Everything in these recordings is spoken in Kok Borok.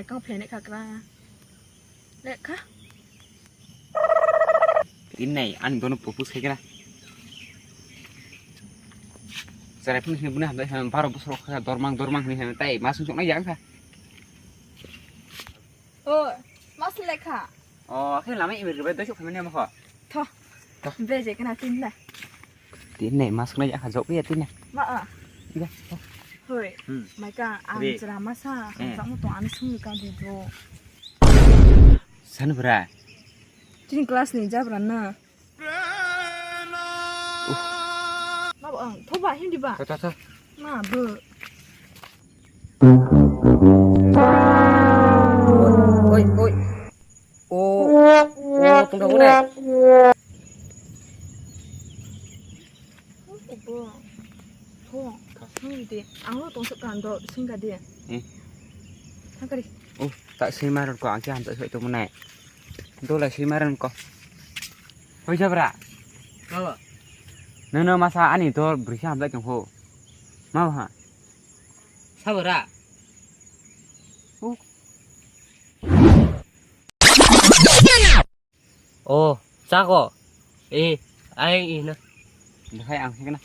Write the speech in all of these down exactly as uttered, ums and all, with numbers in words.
Kang phlai nai kha kra. Lekha. Tin nai, ani bono propose khai kra. Sarai phun hini buna hamdai ham baro bosor kha dormang dormang hini ham tai masung sok nai yang kha. O, mas lekha. O, khe lama imir gebe doi sok khamani ham kho. Tho. Tho. Beje kana tin na. Tin nai mas nai akha jok ya tin nai. Ma a. Iya. Hoi. Hmm. Maika ang Re. Chera masa Hmm. Ang sakmo tong ani sung ka di jo. San bra. Chini class ni jabra na. Ma ba ang thoba hindi ba. Tho tho tho. Ma bu. Oi oi. O, o, tungthok ne. Obo. Tho, thang di. Ang lo tong suk kan do, sing ka di. Hmm. Thang kari. O, ta sima ron ko, ang khe hamsa soi tong nai. Do la sima ron ko. Hoi jabra. Kabo. Nono masa ani dol brisa hamsa tong ho. Ma ha. Sabra. O. O, chako. E, ai, e, na. Dakhai ang khe na.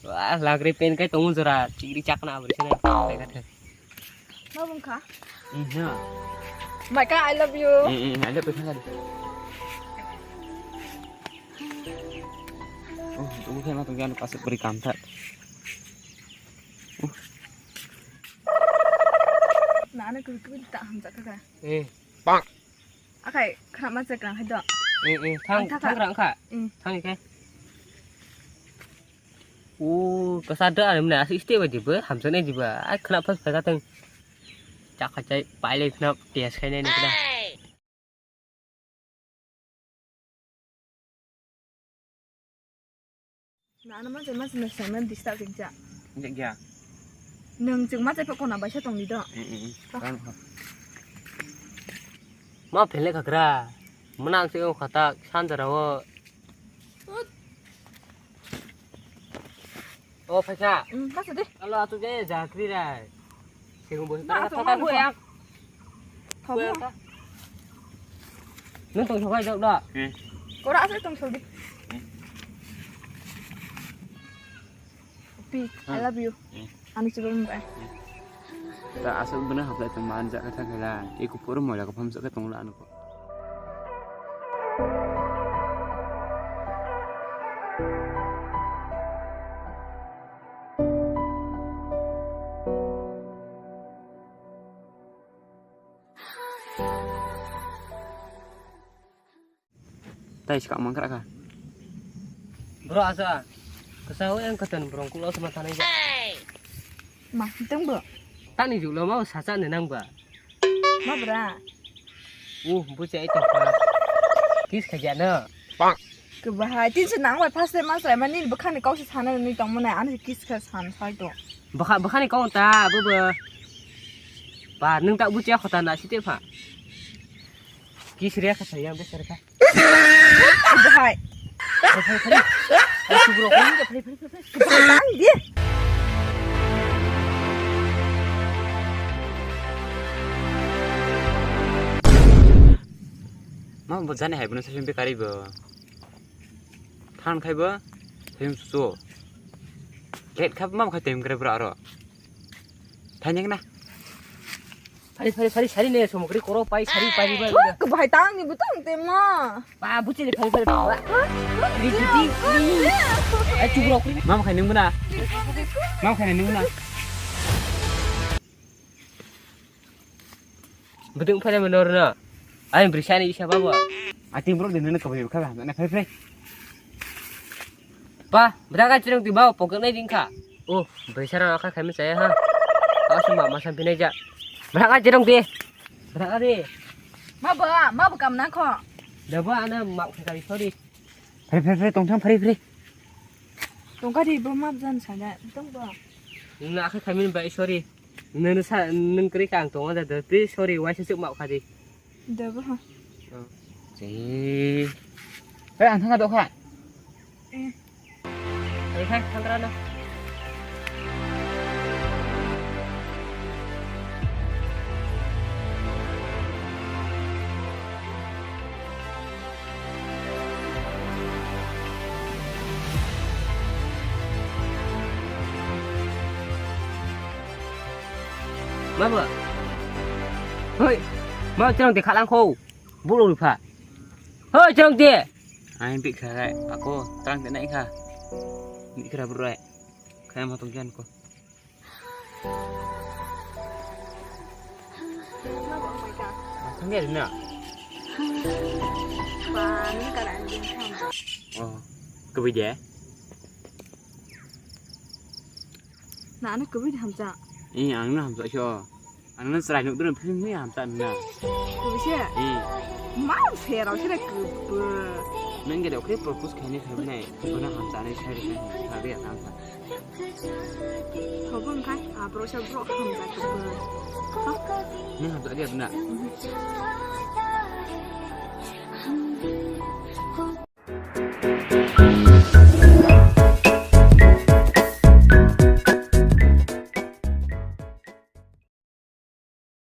Wah, lagri pen kai tongo jora, chigri chakna abri sene. Kai ka the. Ma bung kha? E, na. Maika, I love you. E, e, I love you. Oh, tu khe ma tong yan kasuk beri kam tha. Na na kul kul ta ham jaka ka. E. Bang. Akai, khna ma chek rang hai do. E, e, thang, Ang thaka. Thang rang kha. Mm. Thang kai. O, kasa da ani mane asik step ba diba, hamsa nai diba. Ai khna phas phai ka teng. Chak khai chai, pai le khna test khai nai ni khna. Na, na, ma, ma, ma, ma, disturb ringja. Ringja. Nung chwng ma chai kona bai sa tong di do. Mm, mm, mm. Ah. Kan ha. Ma phele khakra. Mwnang se o khata sanjara o. O phaisa. Mm, phaisa de. Alo atu je jakri rai. Sing bo. Na, ta, atu ta, ma ta, nung ya. Thabu. Nung tong sokai jok da. Hmm. Kora asa tong sodi. Hmm. Pi, I love you. Hmm. Ani chibang ba. Ta asuk bwna haplai tong man jak kha khala. Iku puro moila ko pham sok tong la ano ko. Tai swkang mangkra kha. Bro asa. Kasa o yang katan bro kulo sama tanai ja. Ma, teng bo. Tani julo mau sacha ne nang ba. Ma bra. Uh, bucha ai tong pa. Kiss khaja na. Ke bahai tin se nang bai first time mas rai mani bwkhani kau se sana ni tong mane ani kiss kha san sai to. Bwkha, bwkhani kau ta bo bo. Pa nung ta bucha khota na site pha. Kiss re kha sayang be serka. Bahai. Phai, phai, phai. Ai, subro, phai, phai, phai, phai, phai. Tang di. Ma bo jani hai bono session bekari bo. Than khai bo. Session susu. Late khap ma khai tem kre bro aro. Thanyang na. Phari, phari, phari, sari ne, somokri koro pai, sari pai, pai. Thuk, bahai tang ni butang te ma. Ba, buchi le, phari, phari, phari. Ri, ri, ri, ri. Ai, chubrok. Mam khai nung na. Mam khai nung na. Budung phari menor na. Ai, brisani isa babo. Ating bro, din na kabai kha, na phai phai. Ba, bra ka chirung ti ba, pokok nai ding kha. Oh, brisara ka khai me chaya ha. Ka suma ma sam pinai ja. Bra ka chirung ti. Bra ka di. Ma ba, ma ba kam na kho. Da ba ana ma khai kai sorry. Phai phai phai tong thang phai phai. Tong ka di ba ma jan sa da. Tong ba. Na khai khai min bai sorry. Nung sa, nung kri kang tong da da. Please sorry, wai sa suk ma kha di. Da ba ha. Ji. Hei, ang thangka dokha. Eh. Hei, hei, thangkra na. Abo. Hoi. Ma chwng de khalang kho. Bulu rupha. Hoi chwng de. Ai bi kha rai. Ako trang de nai kha. Bi kha bru rai. Khai ma tong jan ko. Thang ya na. Ba ni karan din tham. Oh. Ko bi de. Na, ano kwbwi hamjak. Eh, ang no hamjak sio. Ang no chwrai nuk dun film ni hamjak na. Kwbwi se? Eh. Ma se rao se kwbwi. Nang ge rao khe propose khaini khaini nai. Bono hamjak nai sai rikha ni. Sabi ya hamjak. Thobong khai, abro se bro hamjak kwbwi. Ni hamjak dia na.